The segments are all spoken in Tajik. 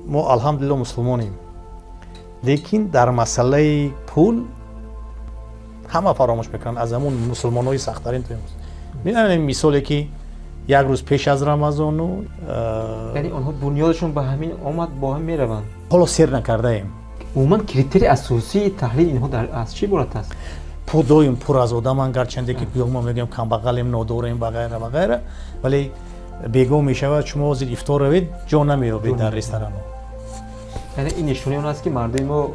Мо алҳамдулилло мусулмонем, лекин дар масъалаи пул ҳама фаромӯш мекунанд, аз ҳамун мусулмонҳои сахттарин то имрӯз. Медонем мисоле ки як рӯз пеш аз Рамазону яъне онҳо бунёдашон ба ҳамин омад, бо ҳам мераванд. Ҳоло сер накардаем. Умуман критерии асосии таҳлили инҳо аз чӣ иборат аст? Доим пур аз одаманд, гарчанде ки мо мегӯем камбағалем, нодорем ва ғайра ва ғайра, вале бегоҳ мешавад, шумо ҳозир ифтор равед, ҷо намеёбед дар ресторанҳо. Яъне ин нишонаи он аст, ки мардуми мо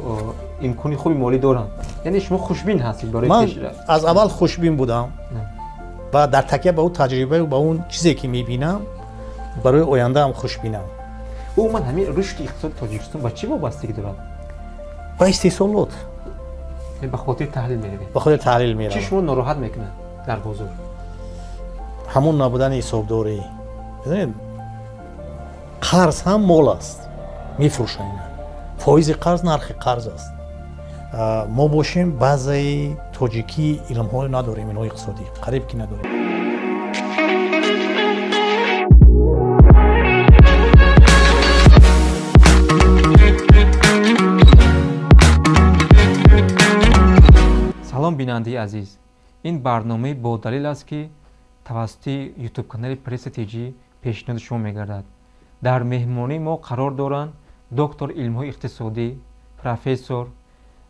имкони хуби молӣ доранд. Яъне шумо хушбин ҳастед барои пешрафт? Ман аз аввал хушбин будам ва дар такя ба он таҷриба ба он чизе ки мебинам, барои оянда ҳам хушбинам. Умуман ҳамин рушди иқтисоди Тоҷикистон ба чӣ вобастагӣ дорад? Ба истеҳсолот. Ба хотири таҳлил меравед? Ба хотири таҳлил меравам. Чӣ шумо нороҳат мекунад дар бозор? Ҳамон набудани ҳисобдорӣ. Медонед, қарз ҳам мол аст, мефурӯшанд ина. Фоизи қарз нархи қарз аст. Мо бошем баъзаи тоҷикии илмҳо надорем, илмҳои иқтисодӣ қариб ки надорем. Салом, бинандаи азиз. Ин барномаи бо далел аст, ки тавассути ютуб-канали Пресса ТЖ пешниҳоди шумо мегардад. Дар меҳмонии мо қарор доранд доктор илмҳои иқтисодӣ, профессор,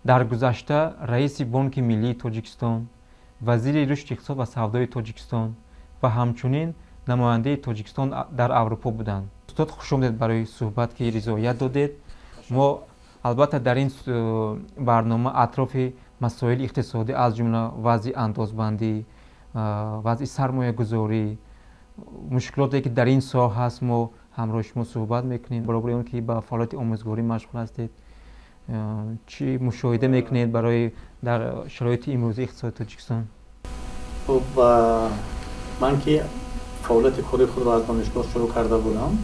дар гузашта раиси Бонки Миллии Тоҷикистон, вазири рушди иқтисод ва савдои Тоҷикистон ва ҳамчунин намояндаи Тоҷикистон дар Аврупо буданд. Устод, хуш омадед барои суҳбат, ки ризоят додед. Мо албатта дар ин барнома атрофи масоили иқтисодӣ, аз ҷумла вазъи андозбандӣ, вазъи сармоягузорӣ, мушкилоте ки дар ин соҳа ҳаст, мо ҳамроҳи шумо суҳбат мекунем. Баробари он ки ба фаъолияти омӯзгорӣ машғул ҳастед, чӣ мушоҳида мекунед барои дар шароити имрӯзии иқтисоди Тоҷикистон? Хуб, ман ки фаъолияти кори худро аз донишгоҳ шурӯъ карда будам,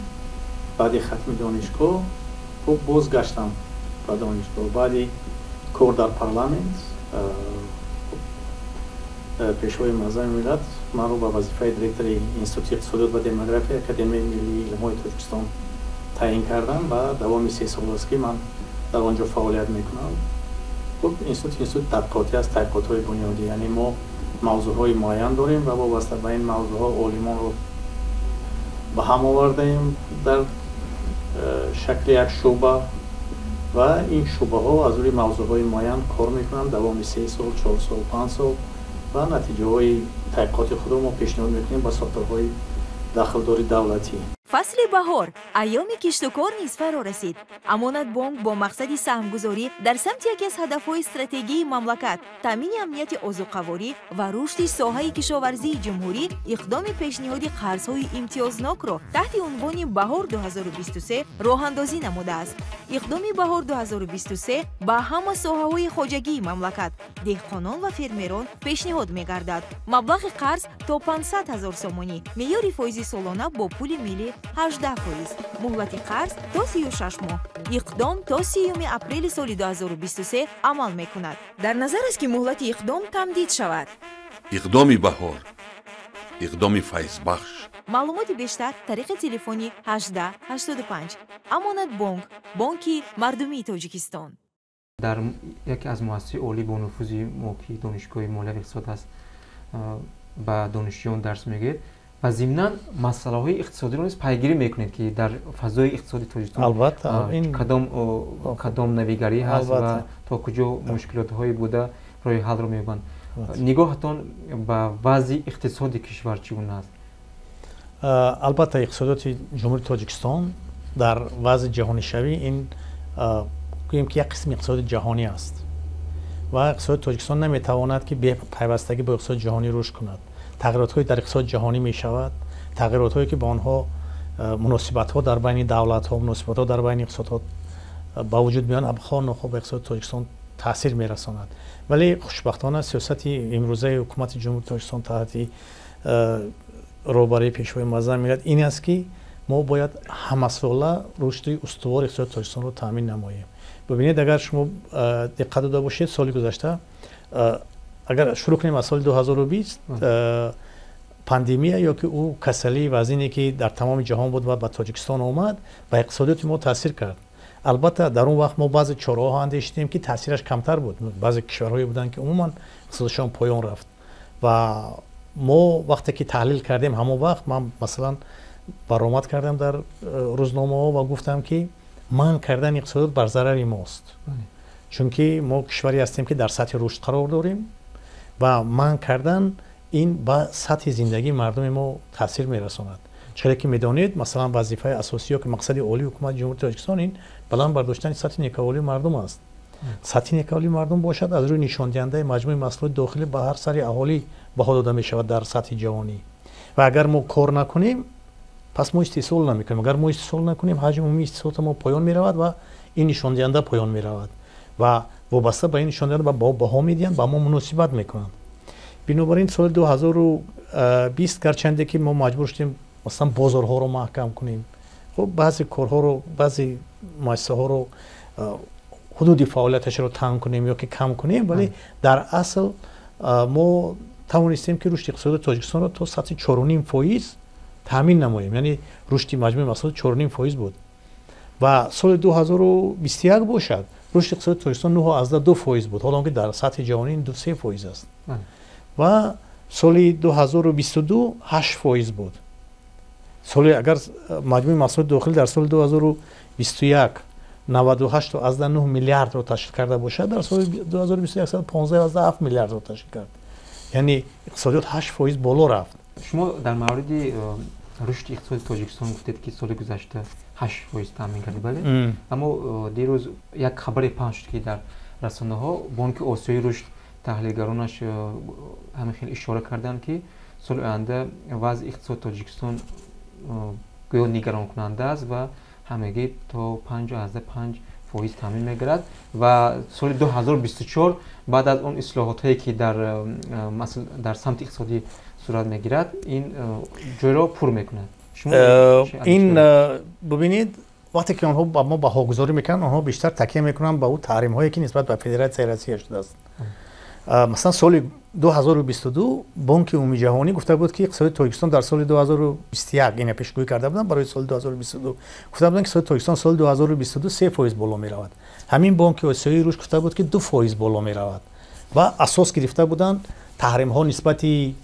баъди хатми донишгоҳ хуб бозгаштам ба донишгоҳ. Баъди кор дар парламент пешвои муаззами миллат манро ба вазифаи директори Институти иқтисодиёт ва демографияи Академияи миллии илмҳои Тоҷикистон таъин кардам ва давоми 3 сол аст, ки ман дар он ҷо фаъолият мекунам. Хуб, институт тадқиқотӣ аст, тадқиқотҳои бунёдӣ, яъне мо мавзӯъҳои муайян дорем ва вобаста ба ин мавзӯъҳо олимонро ба ҳам овардаем дар шакли як шӯъба ва ин шӯъбаҳо аз рӯи мавзӯъҳои муайян кор мекунанд давоми 3 сол, 4 сол, 5 сол ва натиҷаҳои таҳқиқоти худро мо пешниҳод мекунем ба сохторҳои дахлдори давлатӣ. Фасли баҳор, айёми киштукор низ фаро расид. Амонатбонк бо мақсади саҳмгузорӣ дар самти яке аз ҳадафҳои стратегии мамлакат, таъмини амнияти озуқаворӣ ва рушди соҳаи кишоварзии ҷумҳурӣ иқдоми пешниҳоди қарзҳои имтиёзнокро таҳти унвони Баҳор 2023 роҳандозӣ намудааст. Иқдоми Баҳор 2023 ба ҳама соҳаҳои хоҷагии мамлакат, деҳқонон ва фермерон пешниҳод мегардад. Маблағи қарз то 500 ҳазор сомонӣ, меъёри фоизи солона бо пули миллӣ 18%, муҳлати қарз то 36 моҳ. Иқдом то 30 апрели соли 2023 амал мекунад. Дар назар аст, ки муҳлати иқдом тамдид шавад. Иқдоми баҳор, иқдоми файзбахш. Маълумоти бештар тариқи телефони 18 85. Амонатбонк, бонки мардумии Тоҷикистон. Дар яке аз муассисаи олии бонуфузи мо, ки Донишгоҳи молия ва иқтисод аст, ба донишҷӯён дарс мегӯед ва зимнан масъалаҳои иқтисодиро низ пайгирӣ мекунед, ки дар фазои иқтисоди Тоҷикистон албатта кадом навигарӣ ҳаст ва то куҷо мушкилотҳое буда роҳи ҳалро меёбанд. Нигоҳатон ба вазъи иқтисоди кишвар чӣ гуна аст? Албатта, иқтисодиёти Ҷумҳурии Тоҷикистон дар вазъи ҷаҳонишавӣ ин гӯем ки як қисми иқтисоди ҷаҳонӣ аст ва иқтисоди Тоҷикистон наметавонад, ки бепайвастагӣ бо иқтисоди ҷаҳонӣ рушд кунад. Тағйиротҳое дар иқтисоди ҷаҳонӣ мешавад, тағйиротҳое ки ба онҳо муносибатҳо дар байни давлатҳо, муносибатҳо дар байни иқтисодҳо ба вуҷуд меоянд, хоҳ нохоҳ ба иқтисоди Тоҷикистон таъсир мерасонад. Вале хушбахтона сиёсати имрӯзаи ҳукумати Ҷумҳурии Тоҷикистон таҳти роҳбарии пешвои муаззами миллат ин аст, ки мо бояд ҳамасола рушди устувори иқтисоди Тоҷикистонро таъмин намоем. Бибинед, агар шумо диққат дода бошед, соли гузашта, агар шурӯъ кунем аз соли 2020, пандемия ё ки ӯ касалии вазине, ки дар тамоми ҷаҳон буд ва ба Тоҷикистон омад, ба иқтисодиёти мо таъсир кард. Албатта, дар он вақт мо баъзе чораҳо андешидем, ки таъсираш камтар буд. Баъзе кишварҳое буданд, ки умуман иқтисодшон поён рафт. Ва мо вақте ки таҳлил кардем, ҳамон вақт ман, масалан, баромад кардам дар рӯзномаҳо ва гуфтам, ки манъ кардани иқтисодиёт бар зарари мост, чунки мо кишваре ҳастем, ки дар сатҳи рушд қарор дорем ва манъ кардан ин ба сатҳи зиндагии мардуми мо таъсир мерасонад. Чизе ки медонед, масалан, вазифаи асосӣ ё ки мақсади олии ҳукумати Ҷумҳурии Тоҷикистон ин баланд бардоштани сатҳи некӯаҳволии мардум аст. Сатҳи некӯаҳволии мардум бошад, аз рӯи нишондиҳандаи маҷмӯи маҳсулоти дохилӣ ба ҳар сари аҳолӣ баҳо дода мешавад дар сатҳи ҷаҳонӣ. Ва агар мо кор накунем, пас мо истеҳсол намекунем. Агар мо истеҳсол накунем, ҳаҷми умумии истеҳсолоти мо поён меравад ва ин нишондиҳанда поён меравад ва вобаста ба ин нишондиҳанда ба баҳо медиҳанд, ба мо муносибат мекунанд. Бинобар ин соли 2020, гарчанде ки мо маҷбур шудем, масалан, бозорҳоро маҳкам кунем, хуб, баъзе корҳоро, баъзе муассисаҳоро ҳудуди фаъолияташро танг кунем ё ки кам кунем, вале дар асл мо тавонистем, ки рушди иқтисодии Тоҷикистонро то сатҳи 4,5% таъмин намоем. Яъне рушди маҷмӯи маҳсулот 4,5% буд. Ва соли 2021 бошад, рушди иқтисодии Тоҷикистон 9,2% буд, ҳоло ки дар сатҳи ҷаҳонӣ 2-3% аст. Ва соли 2022 8% буд. Соли агар маҷмӯи маҳсулоти дохилӣ дар соли 2021 98,9 миллиардро ташкил карда бошад, дар соли 2021 115,7 миллиардро ташкил кард. Яъне иқтисодиёт 8% боло рафт. Шумо дар мавриди рушди иқтисоди Тоҷикистон гуфтед, ки соли гузашта 8% таъмин кард, бале, аммо дирӯз як хабаре паҳн шуд, ки дар расонаҳо Бонки Осиёи Рушд таҳлилгаронаш ҳамин хел ишора карданд, ки соли оянда вазъи иқтисоди Тоҷикистон гӯё нигаронкунанда аст ва ҳамагӣ то 5,5% таъмин мегардад ва соли 2024 баъд аз он ислоҳотҳое, ки дар самти иқтисодӣ сурат мегирад, ин ҷойро пур мекунад. Ин бубинед, вақте ки онҳо ба мо баҳогузорӣ мекунанд, онҳо бештар такя мекунанд ба ӯ таҳримҳое, ки нисбат ба Федератсияи Россия шудааст. Масалан, соли 2022 Бонки Умумиҷаҳонӣ гуфта буд, ки иқтисоди Тоҷикистон дар соли 2021, ина пешгӯӣ карда буданд барои соли 2022, гуфта буданд, ки иқтисоди Тоҷикистон соли 2022 3% боло меравад. Ҳамин Бонки Осиёии Рушд гуфта буд, ки 2% боло меравад ва асос гирифта буданд таҳримҳо нисбати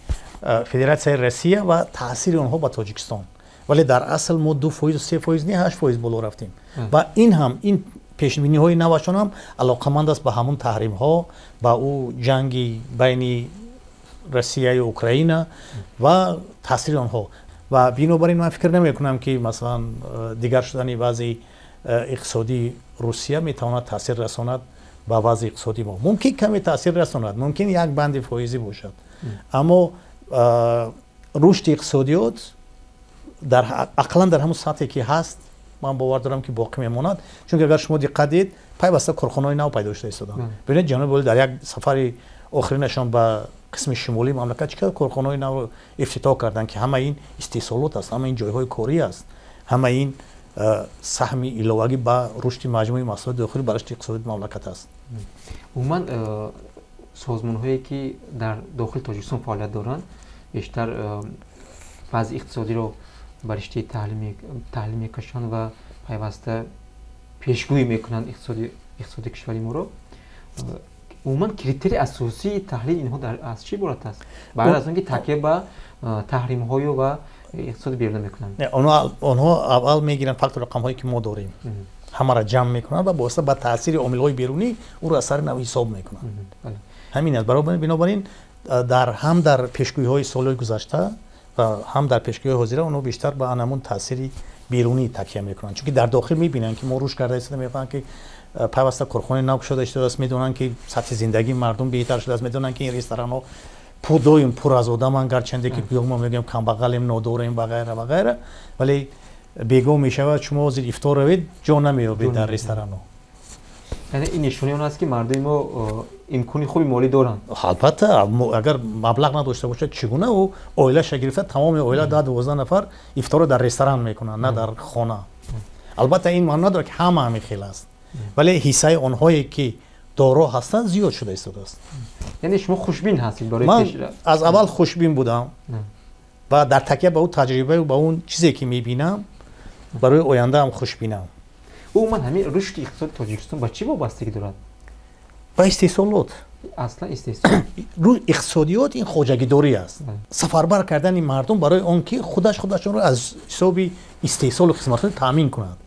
Федератсияи Россия ва таъсири онҳо ба Тоҷикистон. Вале дар асл мо 2%, 3% не, 8% боло рафтем. Ва ин ҳам, ин пешбиниҳои навашон ҳам алоқаманд аст ба ҳамун таҳримҳо, ба ӯ ҷанги байни Россияю Украина ва таъсири онҳо. Ва бинобар ин ман фикр намекунам, ки, масалан, дигар шудани вазъи иқтисодии Русия метавонад таъсир расонад ба вазъи иқтисодии мо. Мумкин каме таъсир расонад, мумкин як банди фоизӣ бошад, аммо рушди иқтисодиёт дар ақаллан дар ҳамон сатҳе, ки ҳаст, ман бовар дорам, ки боқӣ мемонад. Чунки агар шумо диққат диҳед, пайваста корхонаҳои нав пайдо шуда истоданд. Бибинед, ҷаноби олӣ дар як сафари охиринашон ба қисми шимолии мамлакат чӣ қадар корхонаҳои навро ифтитоҳ карданд, ки ҳама ин истеҳсолот аст, ҳама ин ҷойҳои корӣ аст, ҳама ин саҳми иловагӣ ба рушди маҷмӯи маҳсулоти дохилӣ, ба рушди иқтисодии мамлакат аст. Умуман, созмонҳое, ки дар дохили Тоҷикистон фаъолият доранд, бештар вазъи иқтисодиро ба риштаи таҳлил мекашанд ва пайваста пешгӯӣ мекунанд иқтисоди кишвари моро. Умуман, критерии асосии таҳлили инҳо аз чӣ иборат аст, баъд аз он ки такя ба таҳримҳою ва иқтисоди беруна мекунанд? Онҳо аввал мегиранд факту рақамҳое, ки мо дорем, ҳамаро ҷамъ мекунанд ва боиста ба таъсири омилҳои берунӣ ӯро аз сари нав ҳисоб мекунанд. Ҳамин аст. Бинобар ин дар ҳам дар пешгӯиҳои солҳои гузашта ва ҳам дар пешгӯиҳои ҳозира онҳо бештар ба анамун таъсири берунӣ такя мекунанд, чунки дар дохил мебинанд, ки мо рушд карда истода, мефаҳманд, ки пайваста корхонаи нав кушода истодааст, медонанд, ки сатҳи зиндагии мардум беҳтар шудааст, медонанд, ки ин ресторанҳо доим пур аз одаманд, гарчанде ки мо мегӯем камбағалем, нодорем ва ғайра ва ғайра, вале бегоҳ мешавад, шумо ҳозир ифтор равед, ҷо намеёбед дар ресторанҳо. Яъне ин нишонаи он аст, ки мардуми мо имкони хуби молӣ доранд. Албатта, агар маблағ надошта бошад, чӣ гуна ӯ оилаша гирифта, тамоми оила 10-12 нафар ифторро дар ресторан мекунанд, на дар хона? Албатта, ин маъно надорад, ки ҳама ҳамин хел аст, вале ҳиссаи онҳое, ки доро ҳастанд, зиёд шуда истодааст. Яъне шумо хушбин ҳастед барои Ман аз аввал хушбин будам ва дар такя ба ӯ таҷрибаю ба он чизе, ки мебинам, барои ояндаам хушбинам. Умуман ҳамин рушди иқтисоди Тоҷикистон ба чӣ вобастагӣ дорад? Ба истеҳсолот. Аслан истеҳсол. Иқтисодиёт ин хоҷагидорӣ аст, сафарбар кардани мардум барои он ки худашонро аз ҳисоби истеҳсолу хизматҳо таъмин кунад.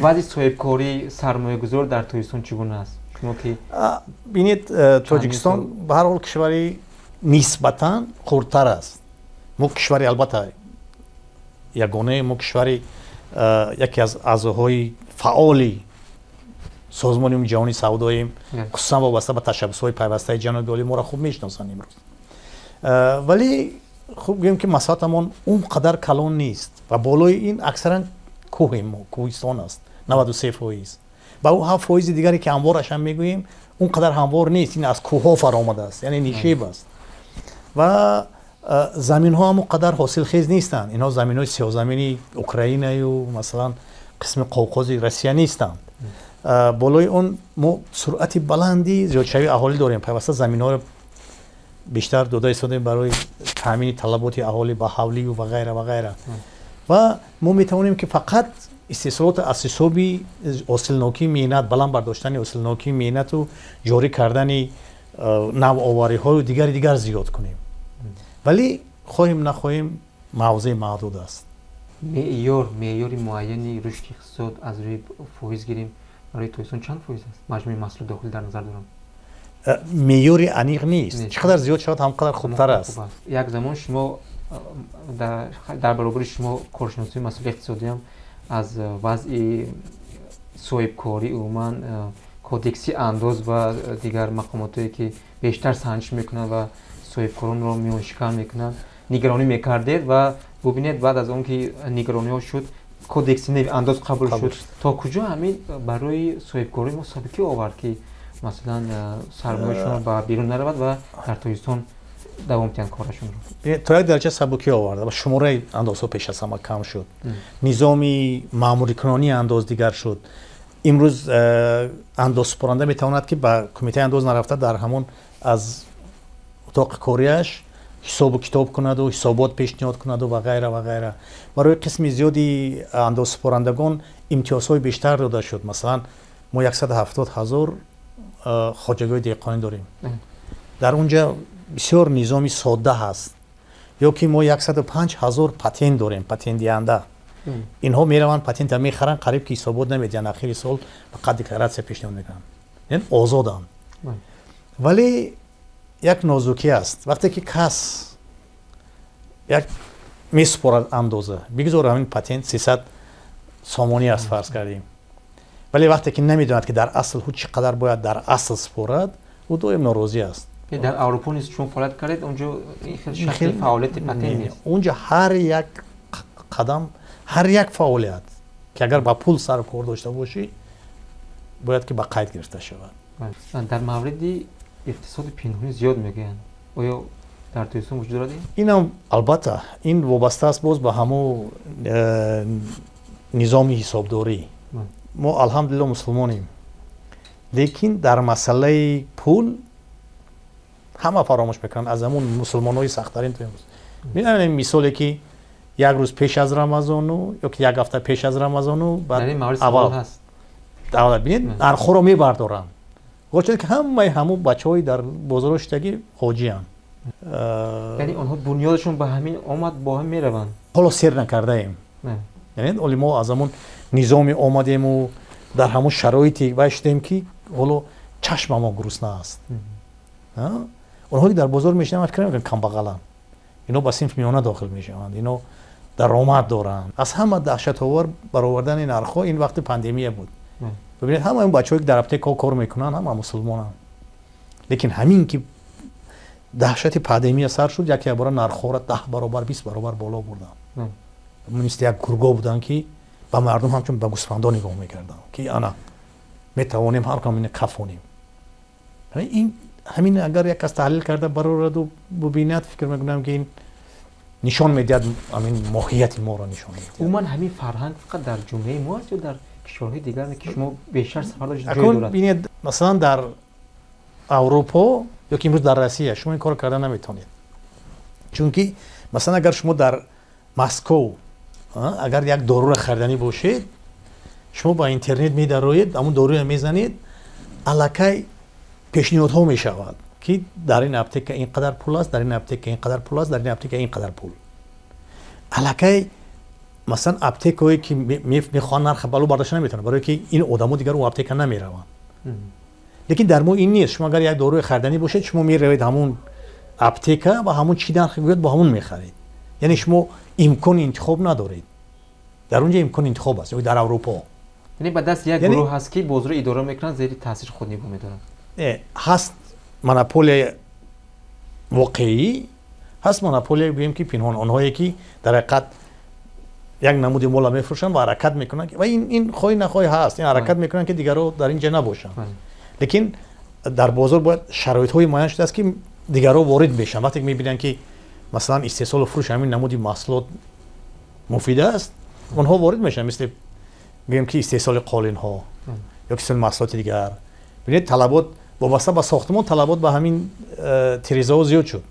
Вазъи соҳибкорӣ, сармоягузор дар Тоҷикистон чӣ гуна аст? Шумо ки бинед, Тоҷикистон ба ҳар ҳол кишвари нисбатан хурдтар аст. Мо кишвари албатта ягонае, мо кишвари яке аз аъзоҳои фаъоли Созмони Умумиҷаҳонии савдоем, хусусан вобаста ба ташаббусҳои пайвастаи ҷаноби олӣ моро хуб мешиносанд имрӯз. Вале хуб гӯем ки масоҳатамон он қадар калон нест ва болои ин аксаран кӯҳем, мо кӯҳистон аст, 93%. Ба ӯ 7% дигаре ки ҳамвораш ҳам мегӯем, он қадар ҳамвор нест, ин аз кӯҳҳо фаромадааст, яъне нишеб аст ва заминҳо ҳам он қадар ҳосилхез нестанд. Инҳо заминҳои сиёҳзамини Украинаю масалан қисми Қовқози Россия нестанд. Болои он мо суръати баланди зиёдшавии аҳолӣ дорем, пайваста заминҳоро бештар дода истодаем барои таъмини талаботи аҳолӣ ба ҳавлию ва ғайра ва ғайра. Ва мо метавонем ки фақат истеҳсолотро аз ҳисоби ҳосилнокии меҳнат, баланд бардоштани ҳосилнокии меҳнату ҷорӣ кардани навовариҳою дигари дигар зиёд кунем. Вале хоҳем нахоҳем мавзеъ маҳдуд аст. Меъёри муайяни рушди иқтисод аз рӯи фоиз гирем, барои Тоҷикистон чанд фоиз аст? Маҷмӯи маҳсулоти дохилӣ дар назар дорам. Меъёри аниқ нест, чӣ қадар зиёд шавад ҳам қадар хубтар аст. Як замон шумо дар баробари шумо коршиносони масъули иқтисодиам аз вазъи соҳибкорӣ, умуман кодекси андоз ва дигар мақомотое ки бештар санҷиш мекунанд ва соҳибкоронро миёншикан мекунанд, нигаронӣ мекардед ва бубинед баъд аз он ки нигарониҳо шуд, кодекси нави андоз қабул шуд. То куҷо ҳамин барои соҳибкории мо сабукӣ овард ки масалан сармояшон ба берун наравад ва дар Тоҷикистон давом диҳанд корашонро? То як дараҷа сабукӣ овард ва шумораи андозҳо пеш аз ҳама кам шуд, низоми маъмурикунонии андоз дигар шуд. Имрӯз андозсупоранда метавонад ки ба кумитаи андоз нарафта дар ҳамон аз утоқи кориаш ҳисобу китоб кунаду ҳисобот пешниҳод кунаду ва ғайра ва ғайра. Барои қисми зиёди андозсупорандагон имтиёзҳои бештар дода шуд. Масалан мо 170 000 хоҷагиҳои деҳқонӣ дорем, дар онҷа бисёр низоми содда ҳаст. Ё ки мо 105 000 патент дорем, патентдиҳанда. Инҳо мераванд патента мехаранд, қариб ки ҳисобот намедиҳанд, ахири сол фақат декларатсия пешниҳод мекунанд, яъне озоданд. Вале як нозукӣ аст, вақте ки кас як месупорад андоза, бигзор ҳамин патент 300 сомонӣ аст фарз кардем, вале вақте ки намедонад ки дар асл ӯ чӣ қадар бояд дар асл супорад, ӯ доим норозӣ аст. Дар Аврупо низ чун фаъолият кардед, онҷо ин хел шакли фаъолияти патент нест? Онҷо ҳар як қадам, ҳар як фаъолият ки агар ба пул сару кор дошта бошӣ, бояд ки ба қайд гирифта шавад. Дар мавриди иқтисоди пинҳонӣ зиёд мегӯянд, оё дар Тоҷикистон вуҷуд дорад ин? Инам албатта ин вобаста аст боз ба ҳамун низоми ҳисобдорӣ. Мо алҳамдулилло мусулмонем, лекин дар масъалаи пул ҳама фаромӯш мекунанд, аз ҳамун мусулмонҳои сахттарин то имрӯз. Медонем мисоле ки як рӯз пеш аз Рамазону ё ки як ҳафта пеш аз Рамазону баъд аввал бинед нархҳоро мебардоранд, гоча ки ҳамаи ҳамун бачаҳои дар бозорҳо шудагӣ ҳоҷиянд. Яъне онҳо бунёдашон ба ҳамин омад, бо ҳам мераванд. Ҳоло сер накардаем, яъне оли мо аз ҳамун низоме омадему дар ҳамун шароите вай шудем ки ҳоло чашмамон гурусна аст. Онҳое ки дар бозор мешинанд фикр намекунанд камбағаланд, ино ба синф миёна дохил мешаванд, ино даромад доранд. Аз ҳама даҳшатовар баровардани нархҳо ин вақти пандемия буд. Бибинед ҳама он бачаҳое ки дар аптекаҳо кор мекунанд ҳама мусулмонанд, лекин ҳамин ки даҳшати пандемия сар шуд, яке бора нархҳоро 10 баробар 20 баробар боло бурданд. Мисли як гурго буданд ки ба мардум ҳамчун ба гӯсфандо нигоҳ мекарданд ки ана метавонем ҳар кам ина кафонем. Ин ҳамин агар як кас таҳлил карда барораду бубинад, фикр мекунам ки ин нишон медиҳад, ҳамин моҳияти моро нишон медиҳад. Умуман ҳамин фарҳанг фақат дар ҷомеаи мо аст ё дар кишварҳои дигар ки шумо бештар сафар дошт ҷой дорад? Бинед, масалан дар Аврупо ё ки имрӯз дар Россия шумо ин корро карда наметавонед, чунки масалан агар шумо дар Москов агар як доруро хариданӣ бошед, Шумо ба интернет медароед, ҳамун доруя мезанед, аллакай пешниҳодҳо мешавад, ки дар ин аптека ин қадар пул аст, дар ин аптека ин қадар пул аст, дар ин аптека ин қадар пул. Аллакай масалан аптекаое ки мехоҳанд нарха балу бардошта наметавонанд, барое ки ин одамо дигар он аптека намераванд. Лекин дар мо ин нест. Шумо агар як доруи хариданӣ бошед, шумо меравед ҳамун аптека ва ҳамун чӣ нарх гӯяд, бо ҳамун мехаред. Яъне шумо имкони интихоб надоред. Дар он ҷо имкони интихоб аст, дар Аврупо. Яъне ба даст як гурӯҳ ҳаст, ки бозорро идора мекунанд, зери таъсири худ нигоҳ медоранд. Ҳаст монополияи воқеӣ, ҳаст монополия гӯем ки пинҳон, онҳое ки дар ҳақиқат як намуди мола мефурӯшанд ва ҳаракат мекунанд, ва ин хоҳӣ нахоҳӣ ҳаст, ин ҳаракат мекунанд ки дигарро дар ин ҷо набошанд. Лекин дар бозор бояд шароитҳои муайян шудааст, ки дигарро ворид мешаванд. Вақте ки мебинанд, ки масалан истеҳсолу фурӯши ҳамин намуди маҳсулот муфид аст, онҳо ворид мешаванд, мисли гӯем ки истеҳсоли қолинҳо ё истеҳсоли маҳсулоти дигар. Бинед, талабот вобаста ба сохтмон, талабот ба ҳамин тирезаҳо зиёд шуд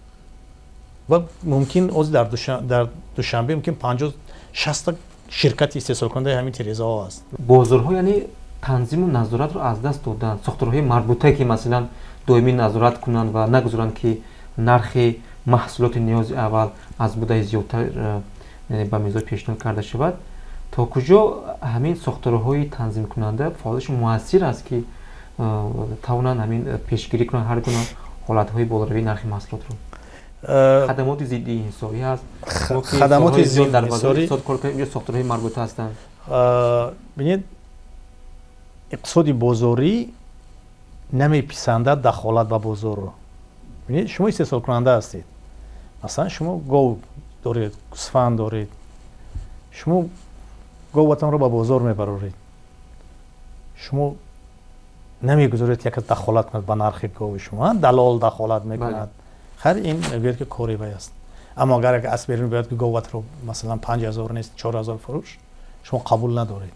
ва мумкин ҳозир дар Душанбе мумкин 50-60 ширкати истеҳсолкунандаи ҳамин тирезаҳо аст. Бозорҳо яъне танзиму назоратро аз даст доданд. Сохторҳои марбутае ки масалан доимӣ назорат кунанд ва нагузоранд, ки нархи маҳсулоти ниёзи аввал аз будаи зиёдтар ба мизоҷ пешниҳод карда шавад, то куҷо ҳамин сохторҳои танзимкунанда фаъолиятшон муассир аст, ки тавонанд ҳамин пешгирӣ кунанд ҳар гуна ҳолатҳои болоравии нархи маҳсулотро? Хадамоти зидди инҳисорӣ ҳаст, хадамоти зидди дар бозори иқтисод кор кунанд, инҷо сохторҳои марбута ҳастанд. Бинед, иқтисоди бозорӣ намеписандад дахолат ба бозорро. Бинед, шумо истеҳсолкунанда ҳастед, масалан шумо гов доред, гӯсфанд доред, шумо говатонро ба бозор мебароред, шумо намегузоред як кас дахолат кунад ба нархи гови шумо, далол дахолат мекунад. Хайр, ин мегӯяд ки кори вай аст. Аммо агар як аз берун биёяд ки говатро масалан 5000 нест, 4000 фурӯш, шумо қабул надоред.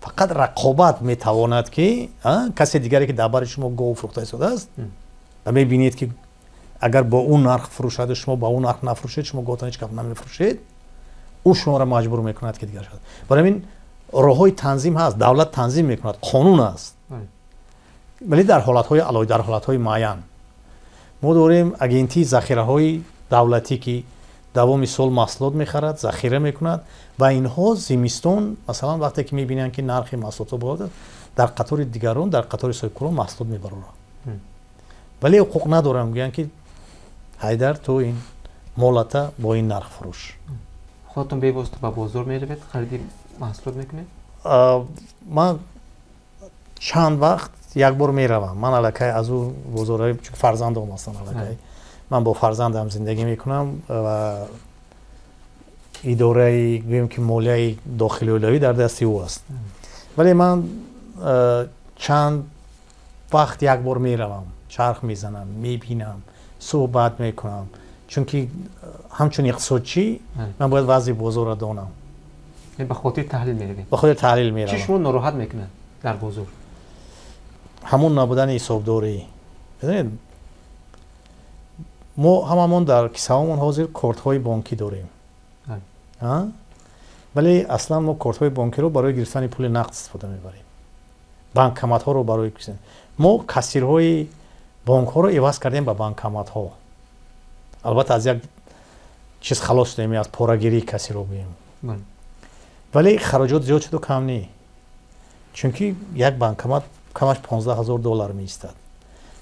Фақат рақобат метавонад ки касе дигаре ки дар бари шумо гов фурӯхта истодааст ва мебинед ки агар бо он нарх фурӯшаду шумо ба он нарх нафурӯшед, шумо говтон ҳеҷ гап намефурӯшед, ӯ шуморо маҷбур мекунад ки дигар шавад. Барои ҳамин роҳҳои танзим ҳаст, давлат танзим мекунад, қонун аст, вале дар ҳолатҳои алоҳида, дар ҳолатҳои муайян. Мо дорем агентии захираҳои давлатӣ, ки давоми сол маҳсулот мехарад, захира мекунад ва инҳо зимистон масалан вақте ки мебинанд, ки нархи маҳсулотҳо боло, дар қатори дигарон, дар қатори соҳибкорон маҳсулот мебароранд, вале ҳуқуқ надоранд гӯянд ки Ҳайдар, ту ин молата бо ин нарх фурӯш. Худатон бевосита ба бозор меравед, хариди маҳсулот мекунед? Ман чанд вақт як бор меравам. Ман аллакай аз ӯ бозорҳои, чун фарзандом ҳастанд, аллакай ман бо фарзандам зиндагӣ мекунам ва идораи гӯем ки молияи дохили оилавӣ дар дасти ӯ аст. Вале ман чанд вақт як бор меравам, чарх мезанам, мебинам, суҳбат мекунам, чунки ҳамчун иқтисодчӣ ман бояд вазъи бозорро донам. Ба хотири таҳлил меравед? Ба хотири таҳлил меравам. Чӣ шумо нороҳат мекунад дар бозор? Ҳамон набудани ҳисобдорӣ. Медонед, мо ҳамамон дар кисаҳомон ҳозир кортҳои бонкӣ дорем, вале аслан мо кортҳои бонкиро барои гирифтани пули нақд истифода мебарем, банкоматҳоро барои мо кассирҳои бонкҳоро иваз кардем ба банкоматҳо. Албатта аз як чиз халос шудем, аз порагирии кассирҳо гӯем, вале хароҷот зиёд шуду кам не, чунки як банкомат камаш $15,000 меистад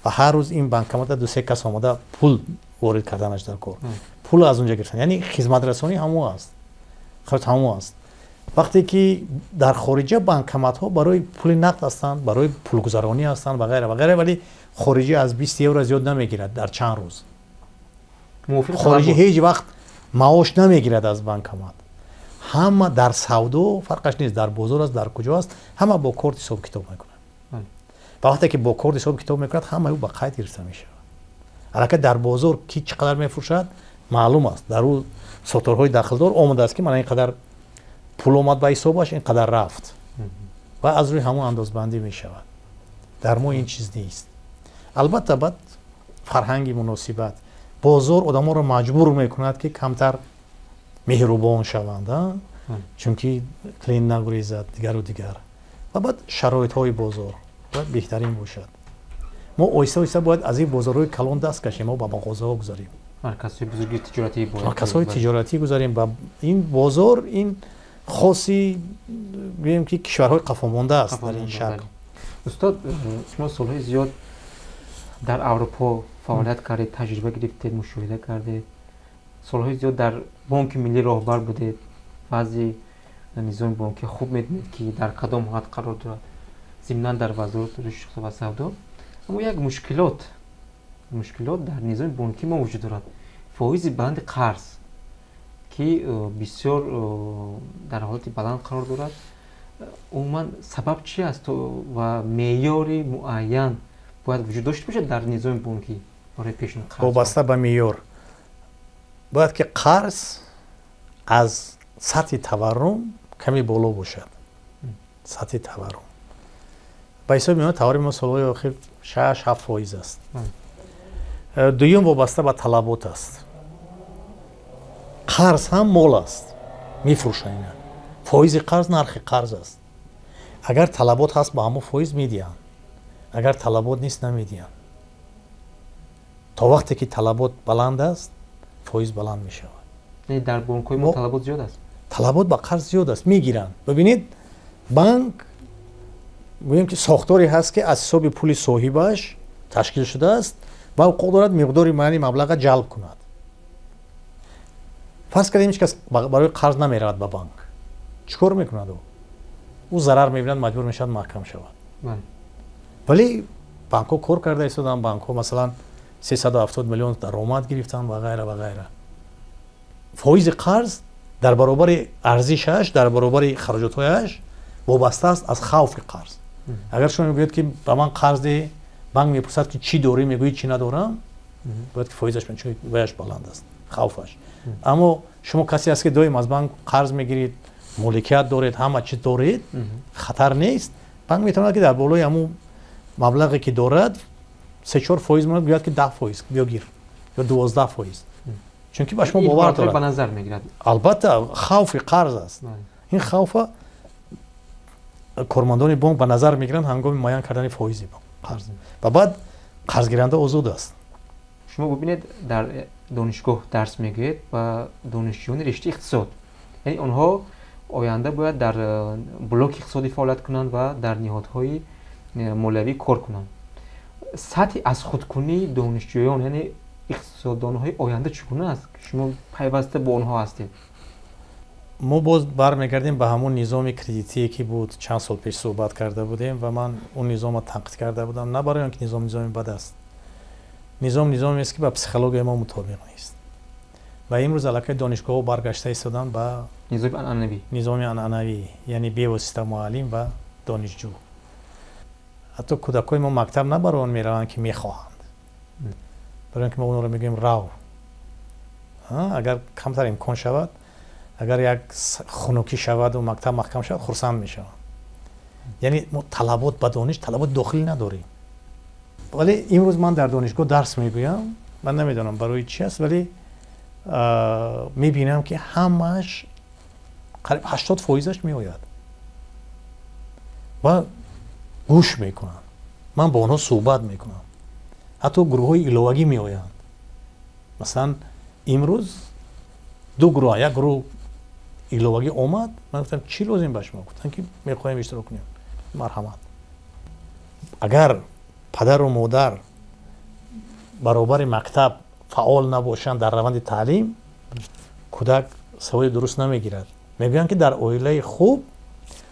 ва ҳар рӯз ин банкомата ду се кас омада пул ворид карданаш дар кор, пул аз онҷа гирифтан, яъне хизматрасонӣ ҳамо аст, хароҷот ҳамо аст. Вақте ки дар хориҷа банкоматҳо барои пули нақд ҳастанд, барои пулгузаронӣ ҳастанд ва ғайра ва ғайра, вале хориҷӣ аз 20 евро зиёд намегирад дар чанд рӯз. Хориҷӣ ҳеҷ вақт маош намегирад аз банкомат. Ҳама дар савдо фарқаш нест, дар бозор аст, дар куҷо аст, ҳама бо корт ҳисоб китоб мекунад. Ва вақте ки бо корт ҳисоб китоб мекунад, ҳамаи ӯ ба қайд гирифта мешавад. Аллакай дар бозор ки чӣ қадар мефурӯшад маълум аст, дар ӯ сохторҳои дахлдор омадааст, ки мана ин қадар пул омад ба ҳисобаш, ин қадар рафт, ва аз рӯи ҳамон андозбандӣ мешавад. Дар мо ин чиз нест. Албатта баъд фарҳанги муносибат, бозор одамонро маҷбур мекунад, ки камтар меҳрубон шаванд. Чунки клиент нагурезад, дигару дигар. Ва баъд шароитҳои бозор бояд беҳтарин бошад. Мо оҳиста оҳиста бояд аз ин бозорҳои калон даст кашем, мо ба мағозаҳо гузарем. Марказҳои бузурги тиҷоратӣ бояд. Марказҳои тиҷоратӣ гузарем. Ба ин бозор ин хоси гӯем ки кишварҳои қафомонда аст дар ин шакл. Устод, шумо солҳои зиёд дар Аврупо фаъолият кардед, таҷриба гирифтед, мушоҳида кардед. Солҳои зиёд дар Бонки Миллӣ роҳбар будед. Баъзи низоми бонкӣ хуб медонед, ки дар кадом ҳолат қарор дорад. Зимнан дар Вазорати рушд ва савдо. Аммо як мушкилот дар низоми бонкӣ мо вуҷуд дорад. Фоизи баланди қарз, ки бисёр дар ҳолати баланд қарор дорад. Умуман сабаб чи аст ва меъёри муайян бояд вуҷуд дошта бошад дар низоми бонкӣ барои пешниҳоди қарз? Вобаста ба меъёр. Бояд ки қарз аз сатҳи таваррум каме боло бошад. Сатҳи таваррум. Ба ҳисоби миёна таварруми мо солҳои охир 6-7% аст. Дуюм вобаста ба талабот аст. Қарз ҳам мол аст. Мефурӯшанд ина. Фоизи қарз нархи қарз аст. Агар талабот ҳаст, ба ҳамон фоиз медиҳанд. Агар талабот нест, намедиҳанд. То вақте ки талабот баланд аст, фоиз баланд мешавад. Дар бонкҳои мо талабот зиёд аст? Талабот ба қарз зиёд аст, мегиранд. Бибинед, банк гӯем ки сохторе ҳаст, ки аз ҳисоби пули соҳибаш ташкил шудааст ва ҳуқуқ дорад миқдори муайяни маблаға ҷалб кунад. Фарз кардем, ҳеҷ кас барои қарз намеравад ба банк. Чӣ кор мекунад ӯ? Ӯ зарар мебинад, маҷбур мешавад маҳкам шавад. Вале банкҳо кор карда истоданд, банкҳо масалан 370 миллион даромад гирифтанд ва ғайра ва ғайра. Фоизи қарз дар баробари арзишаш, дар баробари хароҷотҳояш вобаста аст аз хавфи қарз. Агар шумо мегӯед ки ба ман қарз деҳ, банк мепурсад ки чӣ дорӣ, мегӯӣ чӣ надорам, бояд ки фоизаш чун ваяш баланд аст, хавфаш. Аммо шумо касе аст ки доим аз банк қарз мегиред, моликият доред, ҳама чиз доред, хатар нест, банк метавонад ки дар болои ҳамун маблағе ки дорад 3-4% монад, гӯяд ки 10% биё гир ё 12%. Чунки ба шумо бовар дорад. Ба назар мегирад. Албатта, хавфи қарз аст. Ин хавфа кормандони бонк ба назар мегиранд ҳангоми муайян кардани фоизи қарз. Ва баъд қарзгиранда озод аст. Шумо бибинед, дар донишгоҳ дарс мегӯед ба донишҷӯёни рештаи иқтисод. Яъне онҳо оянда бояд дар блоки иқтисодӣ фаъолият кунанд ва дар ниҳодҳои молиявӣ кор кунанд. Сатҳи аз худкунии донишҷӯён, яъне иқтисоддонҳои оянда чӣ гуна аст? Шумо пайваста бо онҳо ҳастед. Мо боз бармегардем ба ҳамон низоми кредитие ки буд, чанд сол пеш суҳбат карда будем ва ман он низомро танқид карда будам, на барои он ки низом низоми бад аст. Низом низомест ки ба психологияи мо мутобиқ нест. Ва имрӯз аллакай донишгоҳҳо баргашта истоданд ба низоми анъанавӣ. Низоми анъанавӣ, яъне бевосита муаллим ва донишҷӯ. Ҳатто кӯдакҳои мо мактаб на барои он мераванд ки мехоҳанд. Барои он ки мо онҳоро мегӯем рав. Агар камтар имкон шавад, агар як хунукӣ шаваду мактаб маҳкам шавад, хурсанд мешаванд. Яъне мо талабот ба дониш, талаботи дохилӣ надорем. Вале имрӯз ман дар донишгоҳ дарс мегӯям, ман намедонам барои чи аст, вале мебинам ки ҳамааш қариб 80%-аш меояд ва гӯш мекунанд. Ман бо онҳо суҳбат мекунам. Ҳатто гурӯҳҳои иловагӣ меоянд. Масалан, имрӯз ду гурӯҳ, як гурӯҳ иловагӣ омад, ман гуфтам чӣ лозим ба шумо? Гуфтанд ки мехоҳем иштирок кунем. Марҳамат. Агар падару модар баробари мактаб фаъол набошанд дар раванди таълим, кӯдак саводи дуруст намегирад. Мегӯянд ки дар оилаи хуб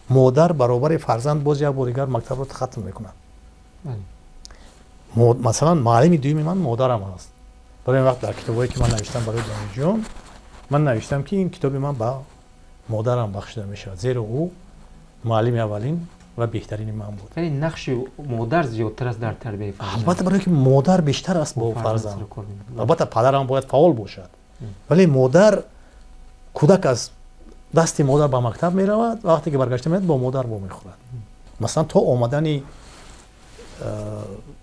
модар баробари фарзанд боз як бор дигар мактабро хатм мекунад. Масалан, муаллими дуюми ман модарам аст. Барои ин вақт дар китобҳое ки ман навиштам барои донишҷӯён, ман навиштам ки ин китоби ман ба модарам бахшида мешавад, зеро ӯ муаллими аввалин ва беҳтарини ман буд. Яъне нақши модар зиёдтар аст дар тарбияи фарзанд. Албатта, барои ки модар бештар аст бо фарзанд. Албатта, падарам бояд фаъол бошад, вале модар, кӯдак аз дасти модар ба мактаб меравад ва вақте ки баргашта меояд бо модар вомехӯрад. Масалан, то омадани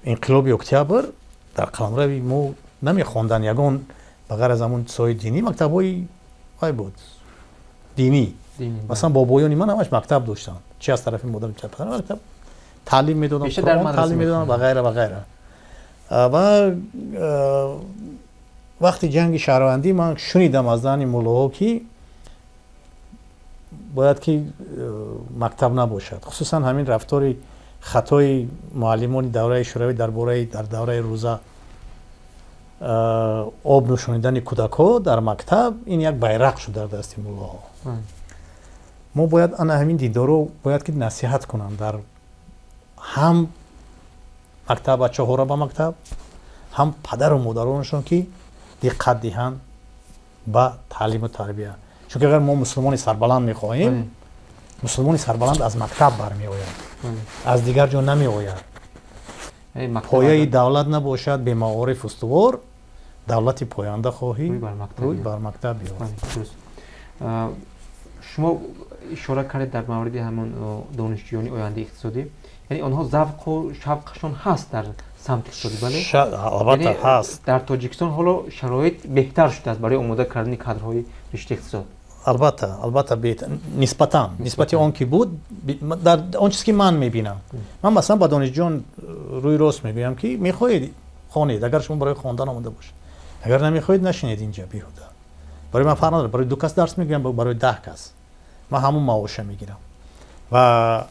инқилоби октябр дар қаламрави мо намехонданд ягон ба ғайр аз ҳамон чизҳои динӣ, мактабҳои вай буд динӣ. Масалан, бобоёни ман ҳамаш мактаб доштанд, чи аз тарафи модарам, чи аз падарам, мактаб таълим медоданд, Қуръон таълим медоданд ва ғайра ва ғайра. Ва вақти ҷанги шаҳрвандӣ ман шунидам аз даҳани муллоҳо, ки бояд ки мактаб набошад. Хусусан ҳамин рафтори хатои муаллимони давраи шӯравӣ дар бораи дар давраи рӯза об нӯшонидани кӯдакҳо дар мактаб, ин як байрақ шуд дар дасти муллоҳо. Мо бояд ана ҳамин диндоро бояд ки насиҳат кунанд дар ҳам мактаб бачаҳоро ба мактаб, ҳам падару модаронашон, ки диққат диҳанд ба таълиму тарбия. Чунки агар мо мусулмони сарбаланд мехоҳем, мусулмони сарбаланд аз мактаб бармеояд, аз дигар ҷо намеояд. Пояи давлат набошад бемаориф устувор, давлати поянда хоҳӣ, рӯй бар мактаб биёр. Шумо ишора кардед дар мавриди ҳамон донишҷӯёни ояндаи иқтисодӣ, яъне онҳо завқу шавқашон ҳаст дар самти иқтисодӣ, бале? Албатта ҳаст. Дар Тоҷикистон ҳоло шароит беҳтар шудааст барои омода кардани кадрҳои риштаи иқтисод. Албатта, албатта, нисбатан, нисбати он ки буд, дар он чизе ки ман мебинам. Ман масалан ба донишҷӯён рӯи рост мегӯям, ки мехоҳед, хонед, агар шумо барои хондан омода бошед. Агар намехоҳед, нашинед инҷа беҳуда. Барои ман фарқ надорад, барои 2 кас дарс мегӯям, барои 10 кас. Ман ҳамон маоша мегирам. Ва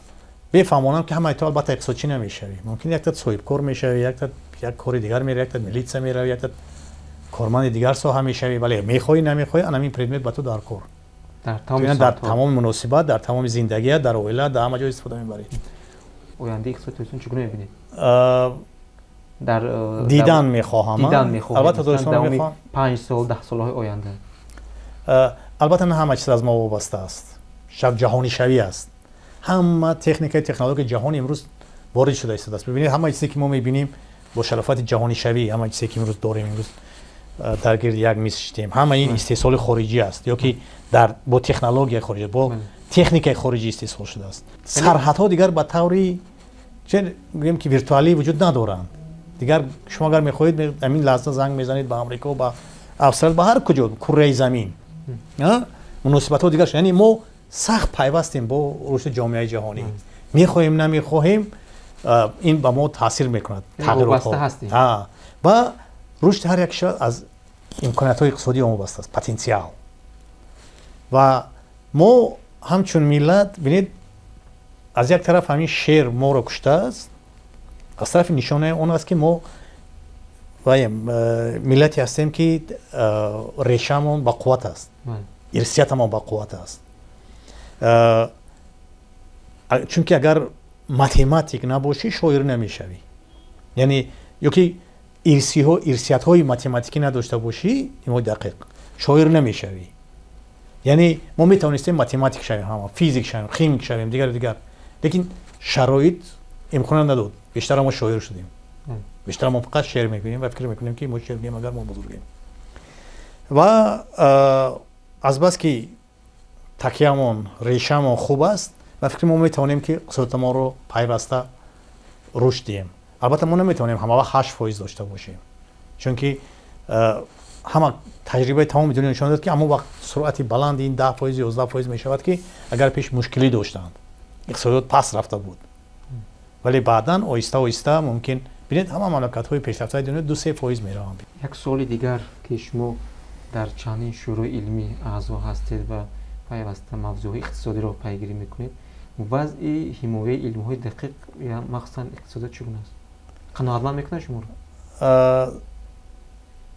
бефаҳмонам, ки ҳамаи ту албатта иқтисодчӣ намешавӣ. Мумкин якта соҳибкор мешавӣ, якта як кори дигар меравӣ, якта милитсия меравӣ, якта корманди дигар соҳа мешавӣ, вале мехоҳӣ, намехоҳӣ, ана ҳамин предмет ба ту дар кор. Дар тамоми муносибат, дар тамоми зиндагият, дар оила, дар ҳама ҷо истифода мебарӣ. Ояндаи иқтисоди Тоҷикистон чӣ гуна мебинед? Дар дидан мехоҳам. Дидан мехоҳам. Албатта Тоҷикистон мехоҳам. 5 сол, 10 солҳои оянда. Албатта на ҳама чиз аз мо вобаста аст. Ҷаҳонишавӣ аст. Ҳама техникаи технологияи ҷаҳон имрӯз ворид шуда истодааст. Бибинед, ҳама чизе ки мо мебинем бо шарофати ҷаҳонишавӣ, ҳама чизе ки имрӯз дорем, имрӯз дар гирди як миз шидем, ҳама ин истеҳсоли хориҷӣ аст ё ки бо технологияи хориҷӣ, бо техникаи хориҷӣ истеҳсол шудааст. Сарҳадҳо дигар ба таври гӯем ки виртуалӣ вуҷуд надоранд. Дигар шумо агар мехоҳед, ҳамин лаҳза занг мезанед ба Амрико, ба Австралия, ба ҳар куҷо курраи замин. Муносибатҳо дигар шуд. Яъне мо сахт пайвастем бо рушди ҷомеаи ҷаҳонӣ. Мехоҳем, намехоҳем, ин ба мо таъсир мекунад. Вобаста ҳастем. Ва рушди ҳар як кишвар аз имкониятҳои иқтисодии он вобаста аст, потенсиал. Ва мо ҳамчун миллат, бинед, аз як тараф ҳамин шер моро куштааст, аз тарафи нишонаи он аст, ки мо миллате ҳастем, ки решаамон ба қувват аст, ирсиятамон ба қувват аст. Чунки агар математик набошӣ, шоир намешавӣ. Яъне ё ки ирсиятҳои математикӣ надошта бошӣ, илмҳои дақиқ, шоир намешавӣ. Яъне мо метавонистем математик шавем, ҳама физик шавем, химик шавем, дигар дигар, лекин шароит имкон надод. Бештар мо шоир шудем, бештар мо фақат шеър мегӯем ва фикр мекунем, ки мо шеър мегӯем, агар мо бузургем. Ва азбаски такиямон, решаамон хуб аст, ва фикр мо метавонем, ки иқтисодамонро пайваста рушд диҳем. Албатта мо наметавонем ҳама вақт 8% дошта бошем, чунки ҳама таҷрибаи тамоми дунё нишон дод, ки ҳамон вақт суръати баланди ин 10%, 11% мешавад, ки агар пеш мушкилӣ доштанд, иқтисодиёт пас рафта буд, вале баъдан оҳиста оҳиста мумкин. Бинед, ҳама мамлакатҳои пешрафтаи дунё 2-3% мераванд. Як суоли дигар, ки шумо дар чандин шӯрои илмӣ аъзо ҳастед ва пайваста мавзӯъҳои иқтисодиро пайгирӣ мекунед, вазъи ҳимояи илмҳои дақиқ, махсусан иқтисодиёт, чӣ гуна аст? Қаноатманд мекунад шуморо?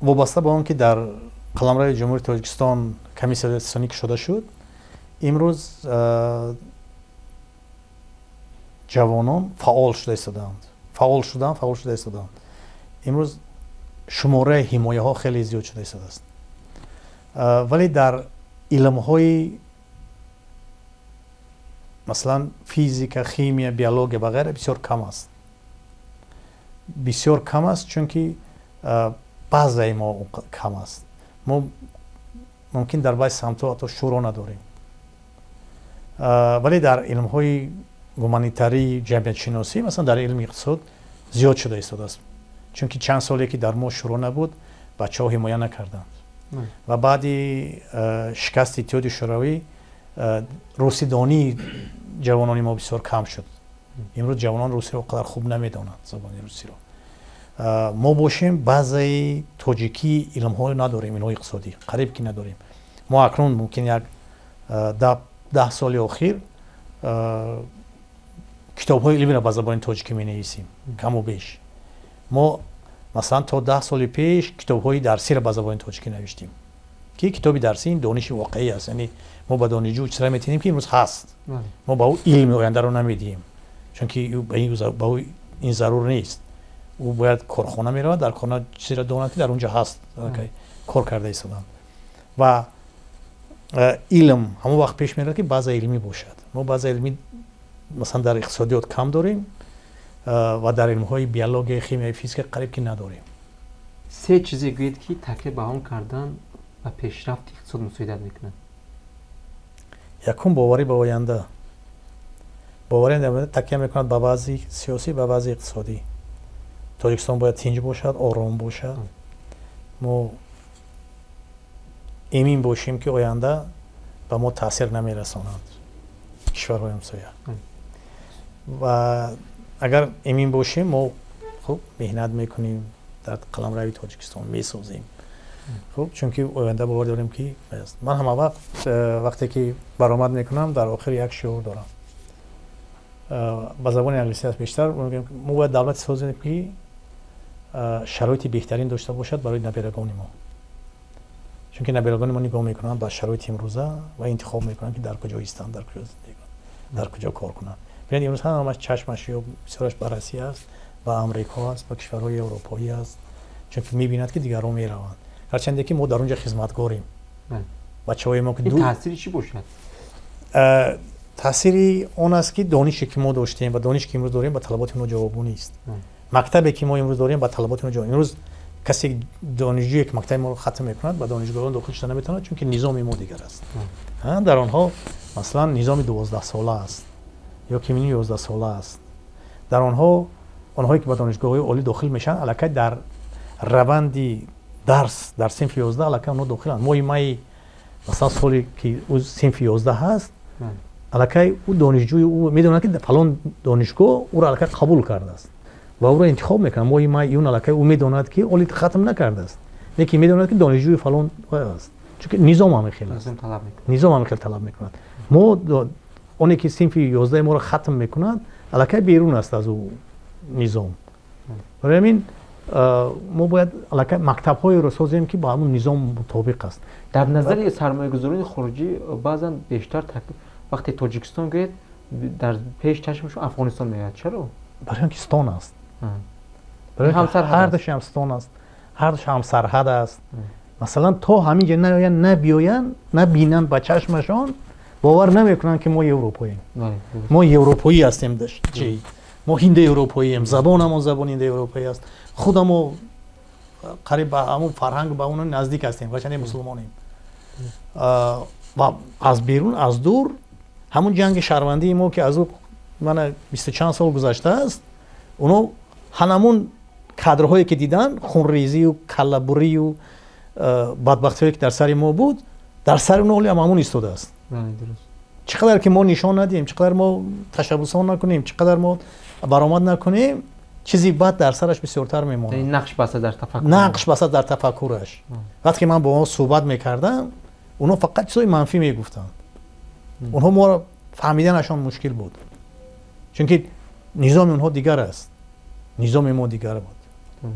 Вобаста ба он ки дар қаламрави Ҷумҳурии Тоҷикистон комиссияи иқтисодӣ кушода шуд, имрӯз ҷавонон фаъол шуда истодаанд, фаъол шуданд, фаъол шуда истодаанд. Имрӯз шумораи ҳимояҳо хеле зиёд шуда истодааст, вале дар илмҳои масалан физика, химия, биология ва ғайра бисёр кам аст, бисёр кам аст, чунки баъзаи мо кам аст. Мо мумкин дар баъзи самтҳо ҳатто шӯро надорем, вале дар илмҳои гуманитарӣ, ҷамъиятшиносӣ, масалан дар илми иқтисод зиёд шуда истодааст, чунки чанд соле ки дар мо шӯро набуд, бачаҳо ҳимоя накарданд. Ва баъди шикасти Иттиҳоди Шӯравӣ Русидонии ҷавонони мо бисёр кам шуд. Имрӯз ҷавонон русиро қадар хуб намедонанд, забони русиро. Мо бошем, баъзаи тоҷикии илмҳо надорем, илмҳои иқтисодӣ қариб ки надорем. Мо акнун мумкин як 10 соли охир китобҳои илмиро ба забони тоҷикӣ менависем, каму беш. Мо масалан то 10 соли пеш китобҳои дарсиро ба забони тоҷикӣ навиштем, ки китоби дарсӣ ин дониши воқеӣ аст, яъне мо ба донишҷӯ чизро метиҳем, ки имрӯз ҳаст. Мо ба ӯ илми ояндаро намедиҳем, чунки ба ӯ ин зарур нест. Ӯ бояд корхона меравад, дар корхона чизеро донад, ки дар он ҷо ҳаст, кор карда истоданд. Ва илм ҳамон вақт пеш меравад, ки баъза илмӣ бошад. Мо баъза илмӣ масалан дар иқтисодиёт кам дорем ва дар илмҳои биология, химия, физика қариб ки надорем. Се чизе гӯед, ки такя ба он кардан ба пешрафти иқтисод мусоидат мекунад. Якум, боварӣ ба оянда. Боварӣ такя мекунад ба вазъи сиёсӣ, ба вазъи иқтисодӣ. Тоҷикистон бояд тинҷ бошад, ором бошад, мо эмин бошем, ки оянда ба мо таъсир намерасонанд кишварҳои ҳамсоя. Ва агар эмин бошем, мо хуб меҳнат мекунем, дар қаламрави Тоҷикистон месозем. Хуб, чунки оянда бовар дорем, ки ман ҳама вақт вақте ки баромад мекунам, дар охир як шиор дорам, ба забони англисӣ аст бештар. Мо бояд давлате созем, ки шароити беҳтарин дошта бошад барои наберагони мо, чунки наберагони мо нигоҳ мекунанд ба шароити имрӯза ва интихоб мекунанд, ки дар куҷо истанд, дар куҷо зиндагӣ кунанд, дар куҷо кор кунанд. Бинед, имрӯз ҳамаш чашмаш ё бисёраш ба Россия аст, ба Амрико аст, ба кишварҳои европоӣ аст, чунки мебинад, ки дигарон мераванд, ҳарчанде ки мо дар он ҷо хизматгорем. Бачаҳои мо таъсири чӣ бошад? Таъсири он аст, ки донише, ки мо доштем, ва донише, ки имрӯз дорем, ба талаботи онҳо ҷавобгӯ нест. Мактабе, ки мо имрӯз дорем, ба талаботи онҳо ҷавоб. Имрӯз касе, донишҷӯе, ки мактаби моро хатм мекунад, ба донишгоҳон дохил шуда наметавонад, чунки низоми мо дигар аст. Дар онҳо масалан низоми 12-сола аст ё ки 11-сола аст. Дар онҳо, онҳое ки ба донишгоҳҳои олӣ дохил мешаванд, аллакай дар раванди дарс дар синфи 11 аллакай онҳо дохиланд. Моҳи майи масалан соли ки ӯ синфи 11 ҳаст, аллакай ӯ донишҷӯи, ӯ медонад, ки фалон донишгоҳ ӯро аллакай қабул кардааст ва ӯро интихоб мекунад. Моҳи май, июн аллакай ӯ медонад, ки оли хатм накардааст, лекин медонад, ки донишҷӯи фалон аст, чунки низом ҳамин хел аст, низом ҳамин хел талаб мекунад. Мо оне ки синфи 11-и моро хатм мекунад, аллакай берун аст аз ӯ низом. Барои ҳамин мо бояд аллакай мактабҳоеро созем, ки ба ҳамун низом мутобиқ аст. Дар назари сармоягузорони хориҷӣ баъзан бештар вақте Тоҷикистон гӯед, дар пеш чашмашон Афғонистон меояд. Чаро? Барои он ки стон аст, ҳардуш ҳам стон аст, ҳардуш ҳам сарҳад аст. Масалан, то ҳамин ҷо наоянд, набиёянд, набинанд ба чашмашон, бовар намекунанд, ки мо европоем. Мо европоӣ ҳастем, чи мо ҳиндоевропоием, забонамон забони ҳиндоевропоӣ аст, худамо қариб ба ҳамун фарҳанг, ба он наздик ҳастем, гарчанде мусулмонем. Ва аз берун, аз дур, ҳамун ҷанги шаҳрвандии мо, ки аз ӯ мана бисту чанд сол гузаштааст, оно ҳанамун кадрҳое, ки диданд, хунрезию каллабурию бадбахтиҳое, ки дар сари мо буд, дар сари оно ҳоле ҳам ҳамун истодааст. Чӣ қадар ки мо нишон надиҳем, чӣ қадар мо ташаббусҳо накунем, чӣ қадар мо баромад накунем, чизи бад дар сараш бисёртар мемонад. Нақш баста дар тафаккур, нақш баста дар тафаккураш. Вақте ки ман бо онҳо суҳбат мекардам, онҳо фақат чизҳои манфӣ мегуфтанд. Онҳо моро фаҳмиданашон мушкил буд, чунки низоми онҳо дигар аст, низоми мо дигар буд.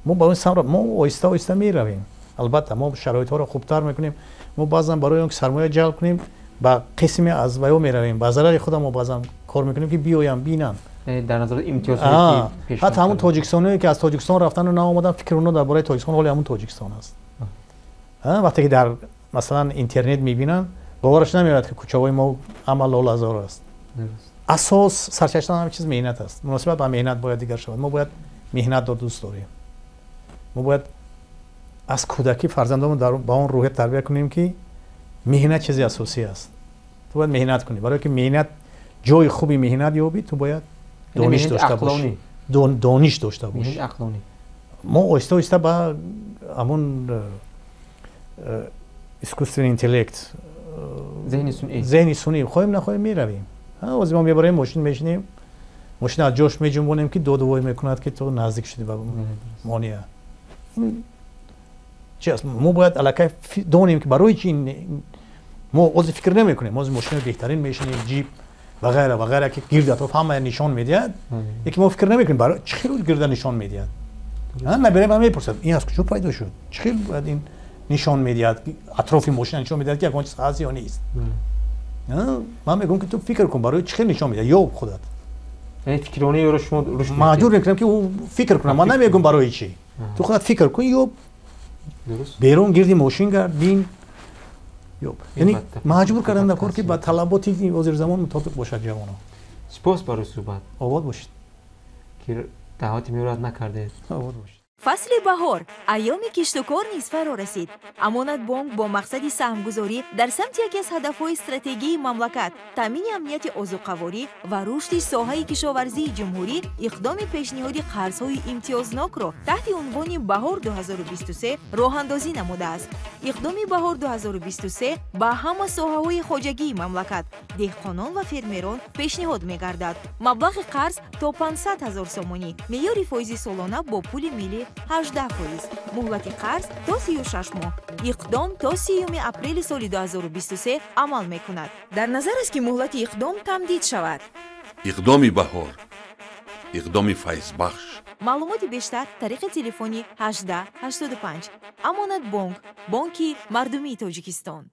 Мо ба он самт мо оҳиста оҳиста меравем. Албатта, мо шароитҳоро хубтар мекунем. Мо баъзан барои он ки сармоя ҷалб кунем, ба қисме аз ваё меравем, ба зарари худам мо баъзан кор мекунем, ки биёянд, бинанд. Дар назар имтиёз. Ҳатто ҳамун тоҷикистоное, ки аз Тоҷикистон рафтану наомадан, фикри онҳо дар бораи Тоҷикистон ҳоли ҳамун Тоҷикистон аст. Вақте ки дар масалан интернет мебинанд, бовараш намеояд, ки кӯчаҳои мо ҳама лолазор аст. Асос, сарчашмаи ҳама чиз меҳнат аст. Муносибат ба меҳнат бояд дигар шавад. Мо бояд меҳнатро дӯст дорем. Мо бояд аз кӯдакӣ фарзандонро ба он рӯҳия тарбия кунем, ки меҳнат чизи асосӣ аст. Ту бояд меҳнат кунӣ, барое ки меҳнат, ҷои хуби меҳнат ёбӣ, ту бояд дониш дошта бошӣ, дониш дошта бошӣ. Мо оҳиста оҳиста ба ҳамун искусственный интеллект зеҳни сунъӣ хоҳем нахоҳем меравем. Ҳозир мо мебарем мошин мешинем, мошин аз ҷош меҷунбонем, ки доду вой мекунад, ки ту наздик шудӣ ба монеа. Ин чи аст? Мо бояд аллакай донем, ки барои чи мо ҳозир фикр намекунем. Ҳозир мошини беҳтарин мешинем, ҷип ва ғайра ва ғайра, ки гирди атроф ҳама нишон медиҳад, яке мо фикр намекунем, барои чӣ хел гирда нишон медиҳад. Наберем, ҳам мепурсад, ин аз куҷо пайдо шуд, чӣ хел бояд ин нишон медиҳад, атрофи мошина нишон медиҳад, ки ягон чиз ҳаст ё нест. Ман мегӯям, ки ту фикр кун, барои чӣ хел нишон медиҳад, ё худат фикрони ёро шумо рушд маҷбур мекунам, ки ӯ фикр кунад. Ман намегӯям барои чӣ, ту худат фикр кун, ё берун гирди мошин гард, бин. Яъне маҷбур кардан дар кор, ки ба талаботи ҳозирзамон мутобиқ бошад ҷавонон. Сипос барои суҳбат. Обод бошед. Ки даъвати меро рад накардед. Обод бошед. Фасли баҳор, айёми киштукор низ фаро расид. Амонатбонк бо мақсади саҳмгузорӣ дар самти яке аз ҳадафҳои стратегии мамлакат, таъмини амнияти озуқаворӣ ва рушди соҳаи кишоварзии ҷумҳурӣ, иқдоми пешниҳоди қарзҳои имтиёзнокро таҳти унвони «Баҳор 2023» роҳандозӣ намудааст. Иқдоми «Баҳор 2023» ба ҳама соҳаҳои хоҷагии мамлакат, деҳқонон ва фермерон пешниҳод мегардад. Маблағи қарз то 500 ҳазор сомонӣ, меъёри фоизи солона бо пули миллӣ 18%, муҳлати қарз то 36 моҳ. Иқдом то 30 апрели соли 2023 амал мекунад. Дар назар аст, ки муҳлати иқдом тамдид шавад. Иқдоми баҳор, иқдоми файзбахш. Маълумоти бештар тариқи телефони 18 85. Амонатбонк, бонки мардумии Тоҷикистон.